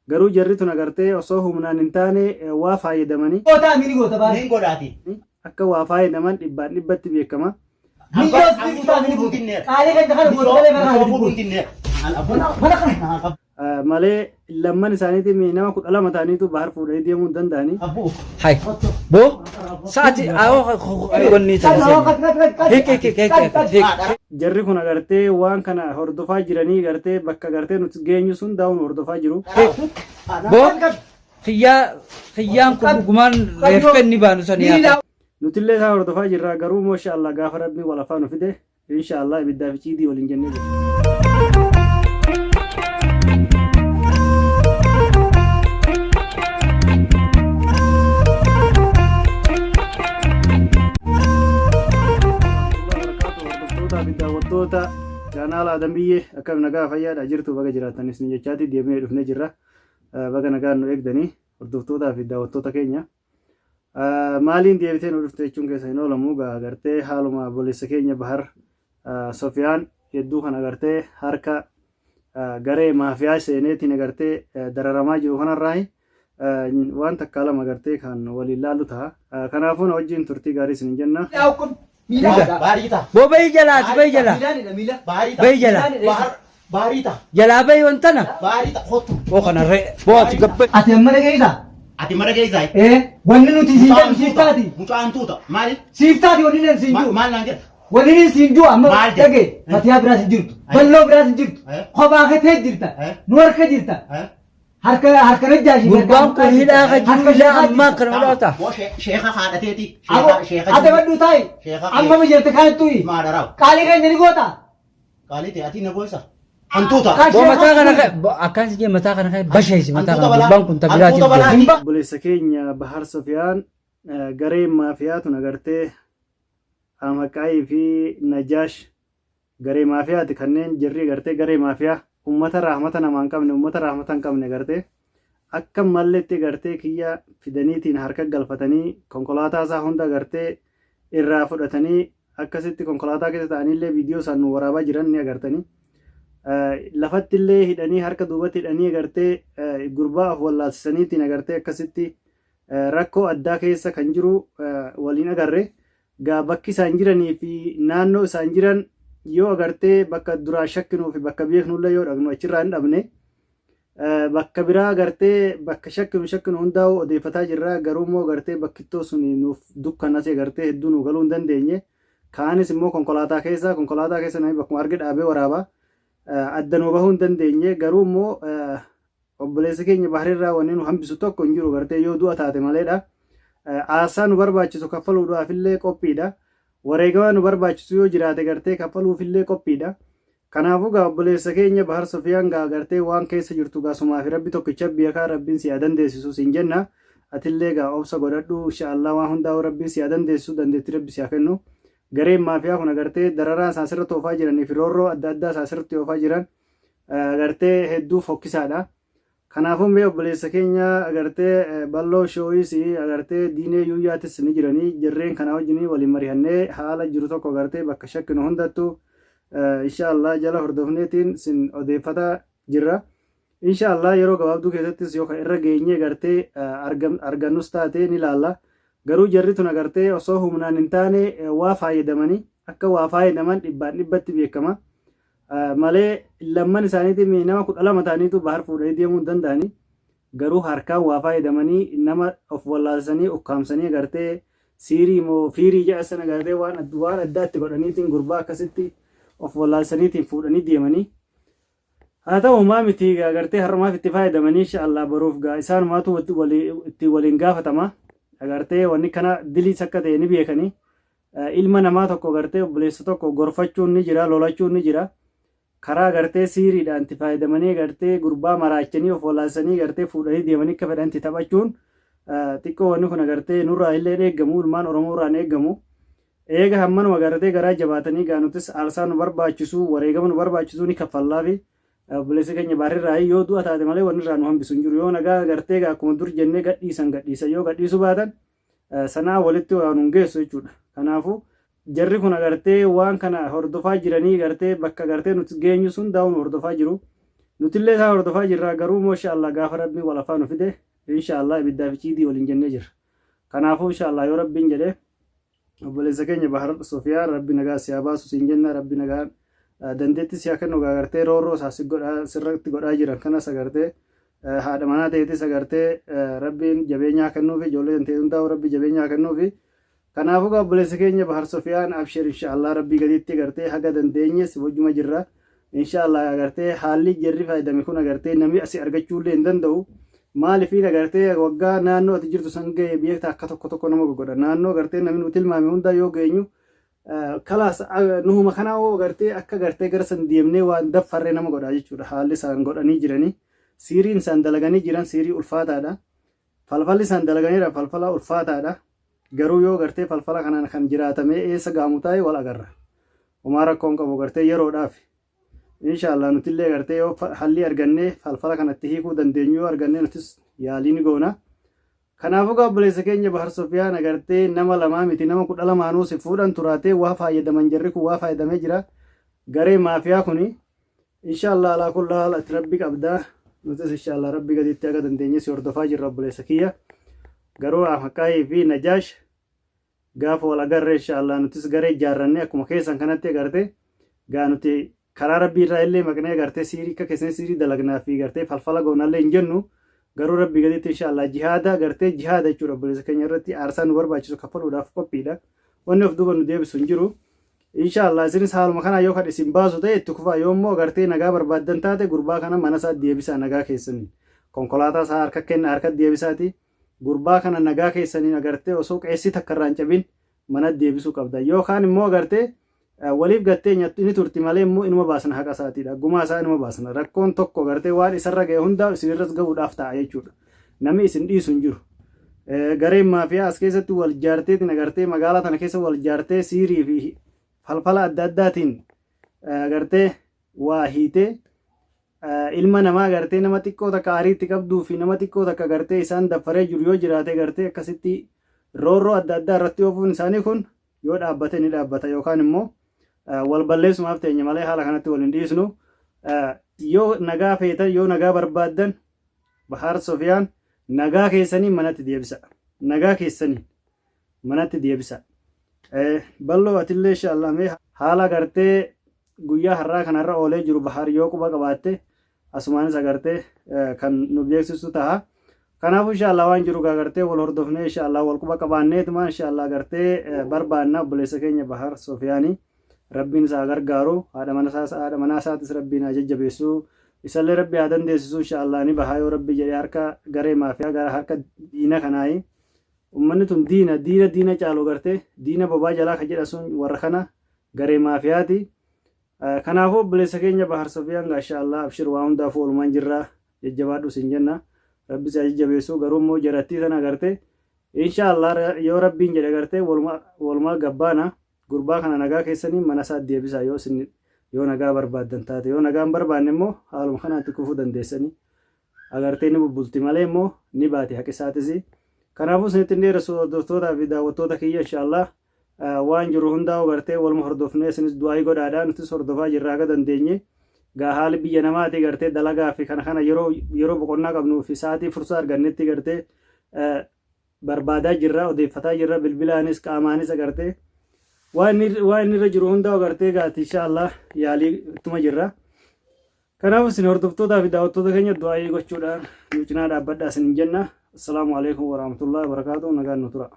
Garuu jarri tun agartee osoo humnaan hin taane waa faayadamanii. Gootaa mini goota baay'ee. Nin godhaati. Akka waa faayadaman dhibbaan dhibbatti beekama. Biyyoos ni bitaa mini goota. Qaalii keenya kana goota malee mana kana goota. Mana kana. Malee lamman isaaniitiin nama 12 ta'aniitu bahar fuudhanii deemuu hin danda'anii. Hai. Bo sa'ati awoo wanni tan Hik hik hik hik hik. Jarri kun agartee waan kana hordofaa jiranii gartee bakka gartee nuti geenyu sun daawun hordofaa jiru. Bo kiyyaa kiyyaan kun dhugumaan reeffa inni baanu sanii haa. Nutillee isaan hordofaa jirra garuu immoo insha Allah gaafa rabbiin wal afaan nu fide insha Allah ibiddaa fi ciidii waliin jennee jirra. Hordoftootaa fi daawwattoota chaanaala Adam Biyyee akkam nagaa fayyaadha jirtu baga jiraatanis ni jechaati deebinee dhufnee jirra. Baga nagaan nu eegdanii hordoftootaa fi daawwattoota keenya. Maaliin deebitee nu dhufte jechuun keessa hin oolamu gaa agartee haaluma obboleessa keenya Bahar Sofiyaan hedduu kan agartee harka garee maafiyaa seeneetiin agartee dararamaa jiru kanarraa waan takkaa lama agartee kan waliin laallu ta'a. Kanaafuu na wajjin turtii gaarii isin jenna. Baariita. Bo bayi jalaa ati bayi jalaa. Miilaanidha miila. Baariita. Bayi jalaa. Bahar. Baariita. Jalaa bayi wantana. Baariita. Kottu. Boo kana ree. Boo ati gabba. Ati amma dhageessaa? Ati mara geessaa. Ee wanni nuti siin jedhu siif taati. Mucaan tuuta. Maali? Siif taati wanni nuti siin jiru. Maal naan jedha? Wanni nuti siin jiru amma Maal jedha? dhagee fatiyaa biraas hin jirtu. Eh. Balloo biraas hin jirtu. Eh. Kophaa keetee jirta. Eh. Nu harka jirta. Eh? Harka harka najjaashii. Gurbaan kun hidhaa ka jiru hidhaa ammaa kana hidhaa ta'a. Boo sheeka haadhateeti. Abo Sheeka sheeka. ate badhuu taa'i. Sheeka Amma mijeerte kaan tu'i. Maadharaaw. Qaalii keenya ni goota. Qaalii ta'e ati na gosa. Hantuuta. Kan Boo mataa kana sheekaa ka akkaan si jee mataa kana ka basheessi mataa kana Hantuuta balaa. gurbaan kun ta biraatiif Hantuuta deema. balaa. Obboleessa keenya Bahar Sofiyaan gareen maafiyaa tun agartee Amaqaayii fi Najaash garee maafiyaati kanneen jirrii gartee garee maafiyaa ummata rahmata namaa hin qabne ummata rahmata hin qabne gartee akka malletti gartee kiyya fidaniitiin harka galfatanii konkolaataa isaa hunda gartee irraa fudhatanii akkasitti konkolaataa keessa ta'aniillee viidiyoo isaan nu waraabaa jiran ni agartanii. Lafatti illee hidhanii harka duubatti hidhanii agartee gurbaa of wallaalsisaniitiin agartee akkasitti rakkoo addaa keessa kan jiru waliin agarre. Gaa bakki isaan jiranii fi naannoo isaan jiran yoo agartee bakka duraa shakkinuu fi bakka beeknullee yoo dhaqnu achirraa hin dhabne. Bakka biraa agartee bakka shakkinu shakkinu hundaa'u odeeffataa jirra garuu immoo agartee bakkittoo sun nuuf dukkanase agartee hedduu nu galuu hin dandeenye. Kaanis immoo konkolaataa keessa konkolaataa keessa namni bakkuma arge dhaabee waraaba. Adda nu bahuu hin dandeenye garuu immoo obboleessa keenya baharirraa wanni nu hambisu tokko hin jiru gartee yoo du'a taate maleedha. Aarsaa nu barbaachisu kaffaluudhaafillee qophiidha. Wareegama nu barbaachisu yoo jiraate gartee kaffaluufillee qophiidha. Kanaafuu gaa obboleessa keenya Bahar Sufiyaan gaa gartee waan keessa jirtu gaa sumaa fi rabbi tokkicha beekaa rabbiin si haa dandeessisu siin jenna. Atillee gaa obsa godhadhu insha Allah waan hundaa'u rabbiin si haa dandeessisu dandeettii rabbi si haa kennu. Gareen maafiyaa kun agartee dararaa isaan sirratti oofaa jiranii fi roorroo adda addaa isaan sirratti oofaa jiran agartee hedduu fokkisaadha. Kanaafuu mee obboleessa keenya agartee Balloo Shooyis agartee Diinee Yuuyyaatis ni jiranii jarreen kana wajjin waliin marihannee haala jiru tokko agartee bakka shakkinu hundattu insha Allah jala hordofneetiin sin odeeffata jirra. Insha Allah yeroo gabaabduu keessattis yoo kan irra geenyee agartee argannus taate ni laalla. Garuu jarri tun agartee osoo humnaan hin taane waa faayadamanii akka waa faayadaman dhibbaan dhibbatti beekama. Malee lamman isaaniitiin nama 12 ta'aniitu bahar fuudhanii deemuu hin danda'anii. Garuu harkaan waa fayyadamanii nama of wallaalsanii ukkaamsanii agartee siirii moo fiirii jedha sana agartee waan waan addaa itti godhaniitiin gurbaa akkasitti of wallaalsaniitiin fuudhanii deemanii. Haa ta'u homaa miti agartee har'umaaf itti fayyadamanii insha Allah boruuf gaa isaanumaatu itti waliin gaafatama. Agartee wanni kana diliis akka ta'e ni beekanii. Ilma namaa tokko gartee obboleessa tokko gorfachuun ni jira, lolachuun ni jira. Karaa gartee siiriidhaan itti fayyadamanii gartee gurbaa maraachanii of walaalsanii gartee fuudhanii deemanii akka fedhan itti taphachuun xiqqoo wanni kun agartee nurraa illee hin eeggamu, ilmaan Oromoo irraa hin eeggamu. Eega hammanuma gartee garaa jabaatanii gaa nutis aarsaa nu barbaachisu, wareegama nu barbaachisu ni kaffallaafi. Obboleessa keenya baarirraa yoo du'a taate malee wanni irraa nu hambisu hin jiru. Yoo nagaa gartee gaa akkuma dur jennee gadhiisan gadhiisan yoo gadhiisuu baatan sanaa walitti waan nun geessu jechuudha. Kanaafuu jarri kun agartee waan kana hordofaa jiranii gartee bakka gartee nuti geenyu sun daawun hordofaa jiru. Nutillee isaan hordofaa jirra garuu immoo insha Allah gaafa Rabbiin wal afaan nu fide insha Allah ibiddaa fi ciidii waliin jennee jirra. Kanaafuu insha Allah yoo Rabbiin jedhe obboleessa keenya Bahar Sofiyaan Rabbi nagaa si haa baasu siin jenna. Rabbi nagaan dandeettii si haa kennu agartee roorroo isaa si godhaa sirratti godhaa jiran kanas agartee haadha manaa ta'eetis agartee Rabbiin jabeenya haa kennuufi, ijoollee tan ta'e hundaa'u Rabbi jabeenya haa kennuufi. Kanaafuu gaa obboleessa keenya Bahar Sofiyaan, abshir, inshaallah Rabbii gaditti agartee haga dandeenye si wajjuma jirra. Inshaallah agartee haalli jarri fayyadame kun agartee namni asii argachuullee hin danda'u. Maalifiin agartee waggaa naannoo ati jirtu san ga'e beekta akka tokko tokko nama gogodha. Naannoo agartee namni nu tilmaame hundaa yoo geenyu kalaas nuhuma kanaa hoo agartee akka agartee gara san deemnee waan daffarree nama godha jechuudha. Haalli isaan godhanii jiranii siiriin isaan dalaganii jiran siirii ulfaataadha. Falfalli isaan dalaganiidha falfala ulfaataadha. Garuu yoo gartee falfala kanaan kan jiraatamee eessa gaamu taa'e wal agarra. Homaa rakkoon qabu gartee yeroodhaaf. Inshaallah nutillee gartee yoo hallii argannee falfala kanatti hiikuu dandeenyu yoo argannee nutis yaalii ni goona. Kanaafuu gaa obboleessa keenya Bahar Sofiyaan agartee nama lamaa miti nama 12nuu si fuudhan turaatee waa fayyadaman, jarri kun waa fayyadamee jira. Garee maafiyaa kuni inshaallah alaa kulli haal ati Rabbi qabda. Nutis inshaallah Rabbi gaditti haga dandeenye si hordofaa jirra obboleessa kiyya. Garuu Ahmaqaayii fi Najaash gaafa wal agarre inshaallah nutis garee ijaarranne akkuma keessan kanatti agarte gaa nuti karaa Rabbii irraa illee maqnee agartee siirii akka keessan siirii dalagnaa fi gartee falfala goonallee hin jennu, garuu Rabbii gaditti inshaallah jihaada gartee jihaada jechuudha obboleessa keenya irratti aarsaa nu barbaachisu kaffaluudhaaf qophiidha. Wanni of duuba nu deebisu hin jiru. Inshaallah isinis haaluma kanaa yoo kan isin baasu ta'e itti kufaa, yoo immoo agartee nagaa barbaaddan taate gurbaa kana mana isaa deebisaa nagaa keessaniin. Konkolaataa isaa harka kenna, harka deebisaati. Gurbaa kana nagaa keessaniin agartee osoo qeessii takka irraa hin cabin mana deebisuu qabda. Yookaan immoo agartee waliif gattee ni turti malee immoo inuma baasna haqa isaatiidha. Gumaa isaa inuma baasna. Rakkoon tokko agartee waan isarra ga'e hundaa isinirras ga'uudhaaf ta'a jechuudha. Namni isin dhiisu hin jiru. Gareen maafiyaa as keessatti wal jaarteetiin agartee magaalaa tana keessa wal jaartee siirii fi falfala adda addaatiin agartee waa hiitee ilma namaa agartee nama xiqqoo takka aariitti qabduu fi nama xiqqoo takka agartee isaan daffaree jiru yoo jiraate agartee akkasitti roorroo adda addaa irratti oofuun isaanii kun yoo dhaabbate ni dhaabbata yookaan immoo wal balleessumaaf teenya malee haala kanatti wal hin dhiisnu. Yoo nagaa feetan, yoo nagaa barbaaddan, Bahaar Sofiyaan nagaa keessanii manatti deebisa. Nagaa keessanii manatti deebisa. Balloo, atillee inshallah mee haala agartee guyyaa har'aa kanarra oolee jiru Bahaar yoo quba qabaatte asumaanis agartee kan nu beeksisu ta'a. Kanaafuu inshallah waan jiru agartee wal hordofnee inshallah wal quba qabaanneetuma inshallah agartee barbaanna obboleessa keenya Bahar Sofiyaanii. Rabbiin isaa gargaaru, haadha manaa isaatis Rabbiin haa jajjabeessu, isallee Rabbi haa dandeessisu. Inshallah ni bahaa yoo Rabbi jedhee harka garee maafiyaa gara harka diina kanaayi. Ummanni tun diina diina diina caalu gartee diina bobaa jalaa ka jedha sun warra kana garee maafiyaati. Kanaafuu obboleessa keenya Bahar Sofiyaan gaa inshallah abshir, waa hundaafuu walumaan jirra, jajjabaadhu sin jenna. Rabbi si haa jajjabeessu. Garuu immoo jarattii tana agartee inshallah yoo Rabbiin jedhe agartee walumaa gabbaana. Gurbaa kana nagaa keessanii mana isaa deebisaa yoo isin yoo nagaa barbaaddan taate. Yoo nagaa hin barbaanne immoo haaluma kanaatti kufuu dandeessanii agartee ni bubbulti malee immoo ni baati haqi isaatis. Kanaafuu isinitti hin dheeressu, hordoftootaa fi daawwattoota kiyya. Inshallah waan jiru hundaa agartee waluma hordofnee isinis du'aayii godhaadha, nutis hordofaa jirra haga dandeenye. Gaa haali biyya namaati gartee dalagaa fi kana kana yeroo yeroo boqonnaa qabnuu fi sa'aatii fursaa argannetti gartee barbaadaa jirra, odeeffataa jirra, bilbilaanis qaamaanis agartee waan inni irra jiru hundaa agartee gaati inshallah yaalii ittuma jirra. Kanaaf isin hordoftootaa fi daawwattoota keenya du'aayii gochuudhaan nu cinaa dhaabbadhaa isin jenna. Assalaamu alaikum warahmatullahi wabarakaatuh. Nagaan nu tura.